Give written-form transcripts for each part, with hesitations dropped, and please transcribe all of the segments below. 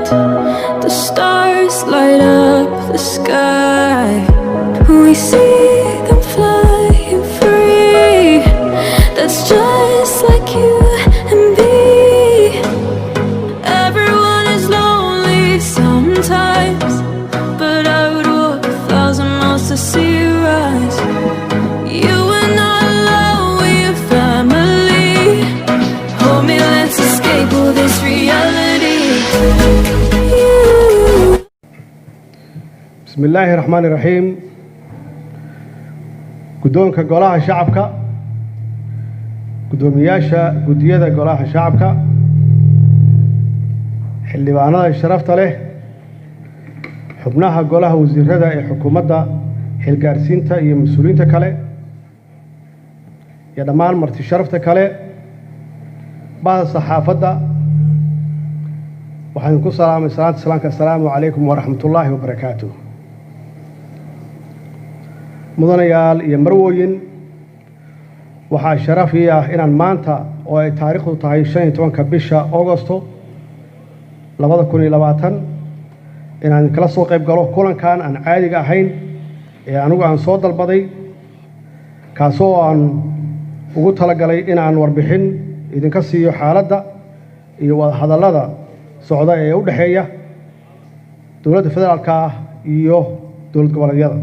The stars light up the sky. We see them flying free. That's just like you and me. Everyone is lonely sometimes, but I would walk 1,000 miles to see you rise. You are not alone, we're family. Hold me, let's escape all this reality. You. Bismi illaahi raxmaani raxiim. Guddoonka Golaha Shacabka, guddoomiyaasha guddiyada Golaha Shacabka, xildhibaanada sharafta leh, xubnaha Golaha Wasiirada ee xukuumadda xilgaarsiinta iyo mas-uuliyiinta kale iyo dhammaan marti sharafta kale, bahda saxaafadda, waxaan idinku salaamay salaanta islaamka: assalaamu calaykum waraxmatullaahi wabarakaatuh. Mudanayaal iyo marwooyin, waxaa sharaf ii ah inaan maanta oo ay taariikhdu tahay 15-ka bisha Augosto 2020 inaan kala soo qayb galo kulankan aan caadiga ahayn ee anigu aan soo dalbaday, kaasoo aan ugu talagalay inaan warbixin idinka siiyo xaaladda iyo wadahadallada socda ee u dhexeeya dowladda federaalka ah iyo dowlad goboleedyada.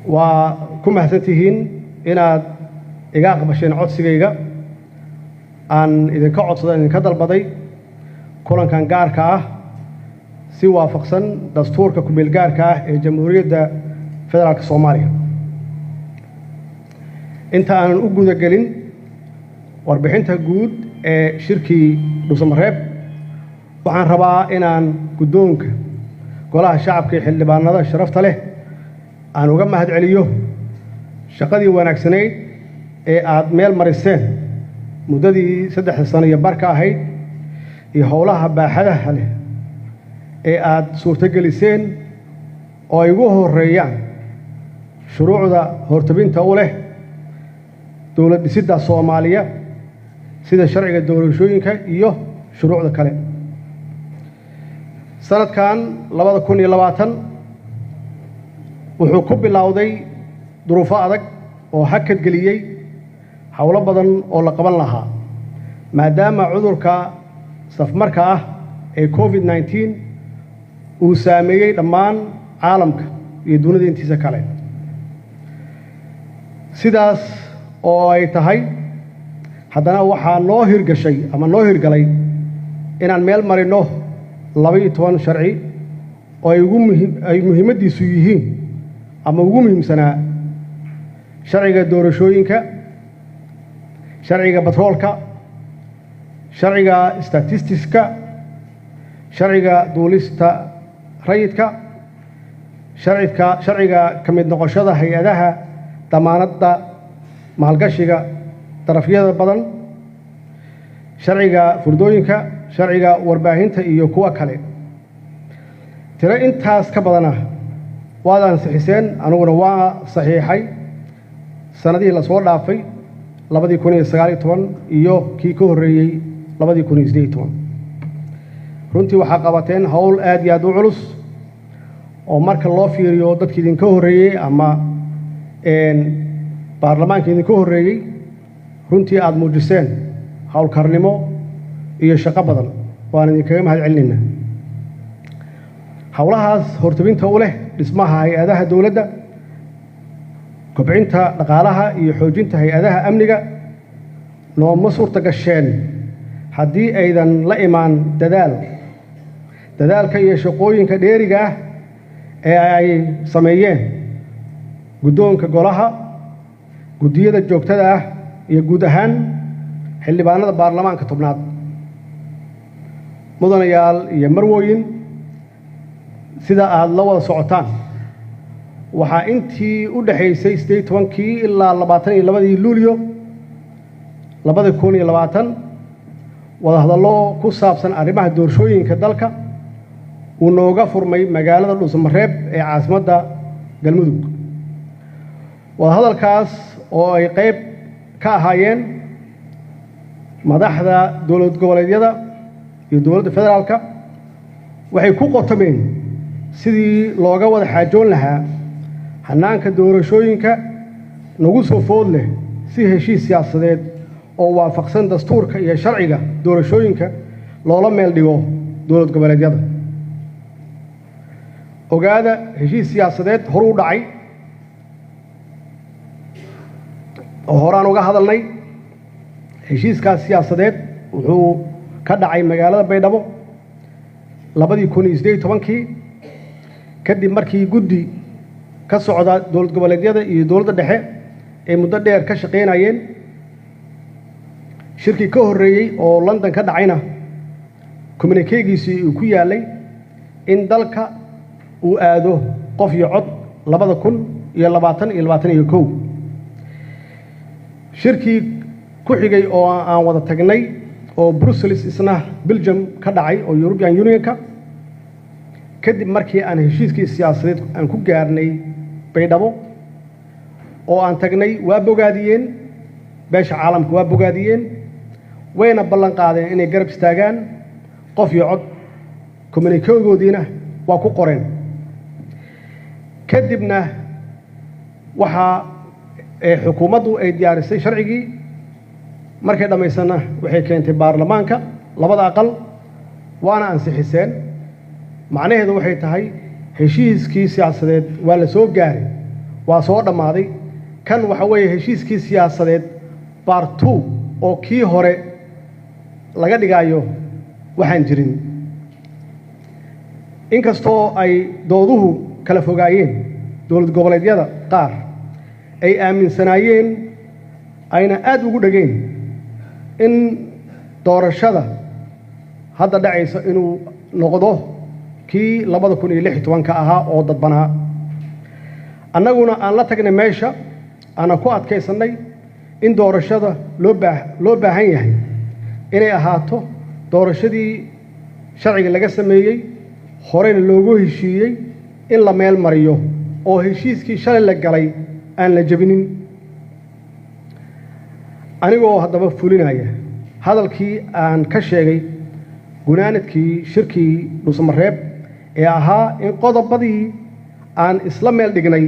Waa ku mahadsan tihiin inaad iga aqbasheen codsigayga aan idinka codsaday, idinka dalbaday kulankan gaarka ah, si waafaqsan dastuurka ku-meel gaarka ah ee Jamhuuriyadda Federaalka Soomaaliya. Inta aanan u guda gelin warbixinta guud ee shirkii Dhuusamareeb, waxaan rabaa inaan guddoonka Golaha Shacabka iyo xildhibaanada sharafta leh aan uga mahad celiyo shaqadii wanaagsanayd ee aad meel mariseen muddadii 3da sano iyo barka ahayd iyo howlaha baaxadaha leh ee aad suurtogeliseen, oo ay ugu horreeyaan shuruucda hortabinta u leh dowlad dhisidda Soomaaliya, sida sharciga doorashooyinka iyo shuruucda kale. Sanadkan 2020 wuxuu ku bilowday duruufo adag oo hakad geliyey howlo badan oo la qaban lahaa, maadaama cudurka safmarka ah ee COVID-19 uu saameeyey dhammaan caalamka iyo dunida intiisa kale. Sidaas oo ay tahay, haddana waxaa noo hirgashay ama noo hirgalay inaan meel marinno 12 sharci oo ay ugu muhi ay muhiimaddiisu yihiin ama ugu muhiimsanaa sharciga doorashooyinka, sharciga batroolka, sharciga statistiska, sharciga duulista rayidka, sharciga ka mid noqoshada hay-adaha damaanadda maalgashiga darafyada badan, sharciga furdooyinka, sharciga warbaahinta iyo kuwa kale. Tiro intaas ka badana waad ansixiseen, aniguna waa saxiixay sannadihii lasoo dhaafay, 2019 iyo kii ka horreeyey, 2018. Runtii waxaa qabateen howl aad iyo aad u culus oo marka loo fiiriyo dadkii idinka horreeyey ama baarlamaanka idinka horreeyey, runtii aada muujiseen howlkarnimo iyo shaqo badan. Waan idinkaga mahad celinaynaa howlahaas hortabinta u leh dhismaha hay-adaha dowladda, kobcinta dhaqaalaha iyo xoojinta hay-adaha amniga. Nooma suurta gasheen haddii aydan la imaan dadaalka iyo shaqooyinka dheeriga ah ee ay sameeyeen guddoonka golaha, guddiyada joogtada ah iyo guud ahaan xildhibaanada baarlamaanka 10aad. Mudanayaal iyo marwooyin, sida aada la wada socotaan, waxaa intii u dhexaysay 18-kii ilaa 22-dii Luulyo 2020 wadahadallo ku saabsan arrimaha doorashooyinka dalka uu nooga furmay magaalada Dhuusamareeb ee caasimadda Galmudug. Wadahadalkaas oo ay qayb ka ahaayeen madaxda dowlad goboleedyada. iyo dowladda federaalka waxay ku qotomeen sidii looga wada xaajoon lahaa hannaanka doorashooyinka nagu soo food leh si heshiis siyaasadeed oo waafaqsan dastuurka iyo sharciga doorashooyinka loola meel dhigo dowlad goboleedyada. Ogaada, heshiis siyaasadeed horuu dhacay oo horaan uga hadalnay. Heshiiskaas siyaasadeed wuxuu ka dhacay magaalada Baydhabo 2018-kii, kadib markii guddi ka socda dowlad goboleedyada iyo dowladda dhexe ay muddo dheer ka shaqaynayeen. Shirkii ka horreeyey oo London ka dhacayna communiquegiisii uu ku yaalay in dalka uu aado qof iyo cod 2020 iyo 21. Shirkii ku xigay oo aan wada tagnay oo Brussels, isna Belgium ka dhacay oo European Unionka, kadib markii aan heshiiskii siyaasadeed aan ku gaarnay Baydhabo oo aan tagnay, waa bogaadiyeen beesha caalamka, waa bogaadiyeen, wayna ballan qaadeen inay garab istaagaan qof iyo cod, communiquegoodiina waa ku qoreen. Kadibna waxaa xukuumaddu ay diyaarisay sharcigii. Markay dhammaysana waxay keentay baarlamaanka labada aqal, waana ansixiseen. Macnaheedu waxay tahay heshiiskii siyaasadeed waa la soo gaaray, waa soo dhammaaday. Kan waxa weeye heshiiskii siyaasadeed part two oo kii hore laga dhigaayo waxaan jirin. Inkastoo ay dooduhu kala fogaayeen, dowlad goboleedyada qaar ay aaminsanaayeen ayna aad ugu dhegeen in doorashada hadda dhacaysa inuu noqdo kii 2016-ka ahaa oo dadbanaa, annaguna aan la tagnay meesha aanan ku adkaysannay in doorashada loo baahan yahay inay ahaato doorashadii sharciga laga sameeyey, horeyna loogu heshiiyey in la meel mariyo oo heshiiskii shalay la galay aan la jebinin. Anigoo haddaba fulinaya hadalkii aan ka sheegay gunaanadkii shirkii Dhuusamareeb ee ahaa in qodobadii aan isla meel dhignay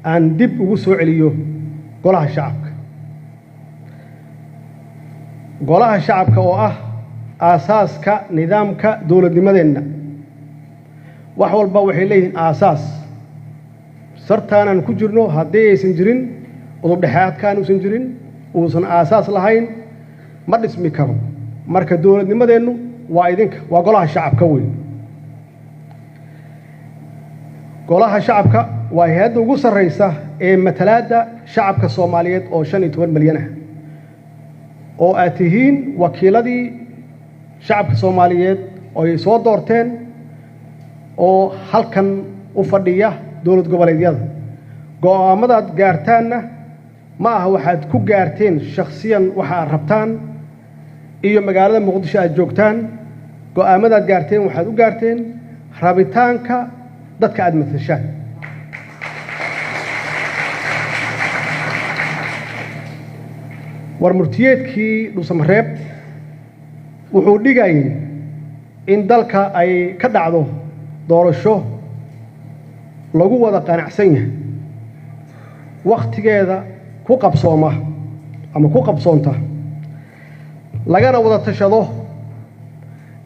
aan dib ugu soo celiyo golaha shacabka, golaha shacabka oo ah aasaaska nidaamka dowladnimadeenna. Wax walba waxay leeyihiin aasaas. Sartaanaan ku jirno haddii aysan jirin udubdhexaadkaan uusan jirin, uusan aasaas lahayn, ma dhismi karo. Marka dowladnimadeennu waa idinka, waa golaha shacabka weyn. Golaha shacabka waa hay-adda ugu sarraysa ee matalaadda shacabka Soomaaliyeed oo 15 milyan ah, oo aad tihiin wakiiladii shacabka Soomaaliyeed oo ay soo doorteen oo halkan u fadhiya dowlad goboleedyada. Go'aamadaad gaartaanna ma aha waxaad ku gaarteen shakhsiyan waxa aad rabtaan iyo magaalada Muqdisho aad joogtaan. Go'aamadaad gaarteen waxaad u gaarteen rabitaanka dadka aad matashaan. War murtiyeedkii Dhuusamareeb wuxuu dhigayay in dalka ay ka dhacdo doorasho lagu wada qanacsan yahay, wakhtigeeda ku qabsooma ama ku qabsoonta, lagana wada tashado,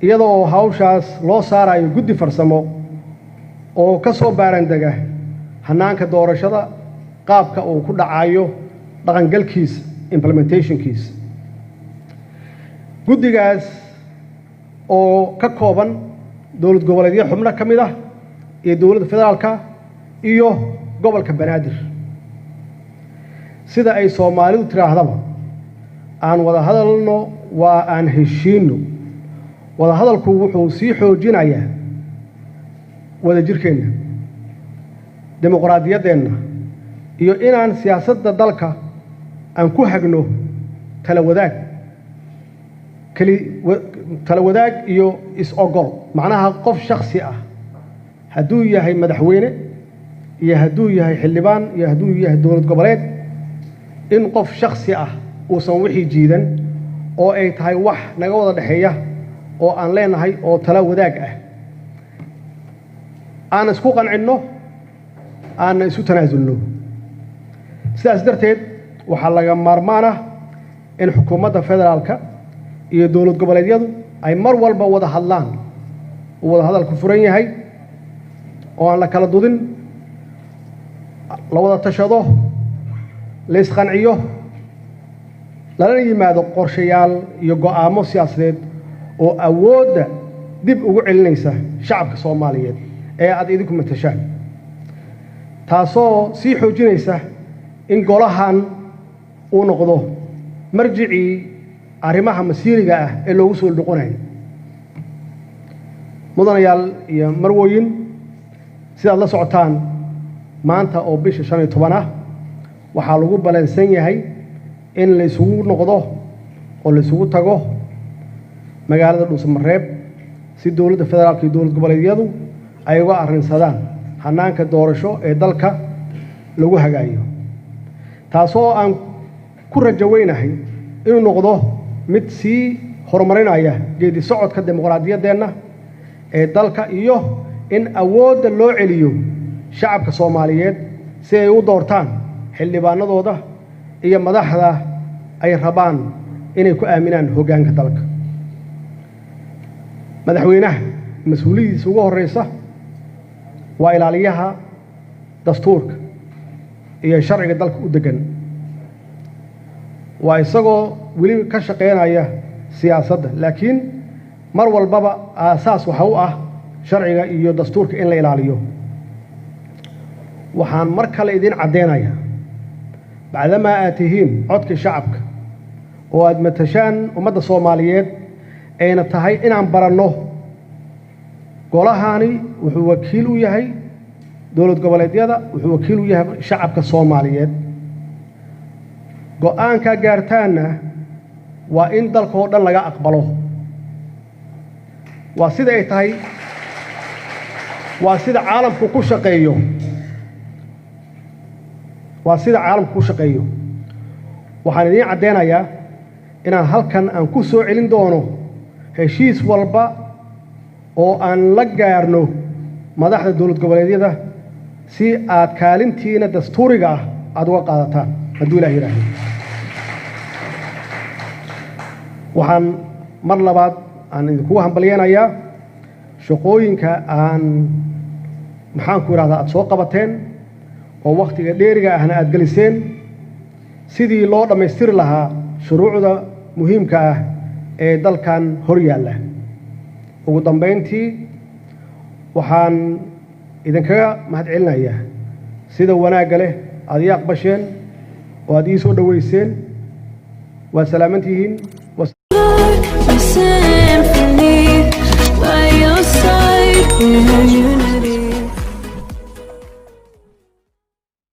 iyadoo hawshaas loo saarayo guddi farsamo oo ka soo baarandega hannaanka doorashada, qaabka uu ku dhacayo dhaqangalkiisa, implementationkiisa. Guddigaas oo ka kooban dowlad goboleedyo xubno ka mid ah iyo dowladda federaalka iyo gobolka Banaadir. Sida ay Soomaalidu tiraahdaba, aan wada hadalno waa aan heshiinno. Wada hadalku wuxuu sii xoojinayaa wadajirkeenna, dimuqraadiyaddeenna iyo inaan siyaasadda dalka aan ku hagno tala wadaag, keli tala wadaag iyo is-ogol. Macnaha qof shaksi ah hadduu yahay madaxweyne iyo hadduu yahay xildhibaan iyo hadduu yahay dowlad goboleed, in qof shaksi ah uusan wixii jiidan oo ay tahay wax naga wada dhexeeya oo aan leenahay oo tala wadaag ah, aan isku qancinno, aanna isu tanaasulno. Sidaas darteed, waxaa laga maarmaan ah in xukuumadda federaalka iyo dowlad goboleedyadu ay mar walba wada hadlaan, uu wada hadalku furan yahay oo aan la kala dudin, la wada tashado, la isqanciyo, lalana yimaado qorshayaal iyo go'aamo siyaasadeed oo awoodda dib ugu celinaysa shacabka Soomaaliyeed ee aad idinku matashaan, taasoo sii xoojinaysa in golahan uu noqdo marjicii arrimaha masiiriga ah ee loogu soo noqonayo. Mudanayaal iyo marwooyin, sidaad la socotaan, maanta oo bisha 15 ah waxaa lagu balansan yahay in la isugu noqdo oo la isugu tago magaalada Dhuusamareeb si dowladda federaalka iyo dowlad goboleedyadu ay uga arrinsadaan hannaanka doorasho ee dalka lagu hagaayo, taasoo aan ku rajo weynahay inuu noqdo mid sii horumarinaya geedi socodka dimuqraadiyaddeenna ee dalka iyo in awoodda loo celiyo shacabka Soomaaliyeed si ay u doortaan xildhibaanadooda iyo madaxda ay rabaan inay ku aaminaan hoggaanka dalka. Madaxweynaha mas-uuliyadiisa ugu horreysa waa ilaaliyaha dastuurka iyo sharciga dalka u deggan, waa isagoo weli ka shaqaynaya siyaasadda, laakiin mar walbaba aasaas waxa u ah sharciga iyo dastuurka in la ilaaliyo. Waxaan mar kale idiin caddeynayaa, bacdamaa aad tihiin codkii shacabka oo aad matashaan ummadda Soomaaliyeed, ayna tahay inaan baranno golahani wuxuu wakiil u yahay dowlad goboleedyada, wuxuu wakiil u yahay shacabka Soomaaliyeed. Go'aankaa gaartaanna waa in dalka oo dhan laga aqbalo. Waa sida ay tahay, waa sida caalamku ku shaqeeyo, waa sida caalamku ku shaqeeyo. Waxaan idiin caddeynayaa inaan halkan aan ku soo celin doono heshiis walba oo aan la gaarno madaxda dowlad goboleedyada si aad kaalintiina dastuuriga ah aada uga qaadataan, hadduu Ilaah yidhaahdo. Waxaan mar labaad aan idinkugu hambalyeynayaa shaqooyinka aan, maxaanku idhahdaa, aada soo qabateen oo wakhtiga dheeriga ahna aada geliseen sidii loo dhammaystiri lahaa shuruucda muhiimka ah ee dalkan hor yaalla. Ugu dambayntii, waxaan idinkaga mahadcelinayaa sida wanaagga leh aada ii aqbasheen oo aad ii soo dhoweyseen. Waa salaamantihiin. Missing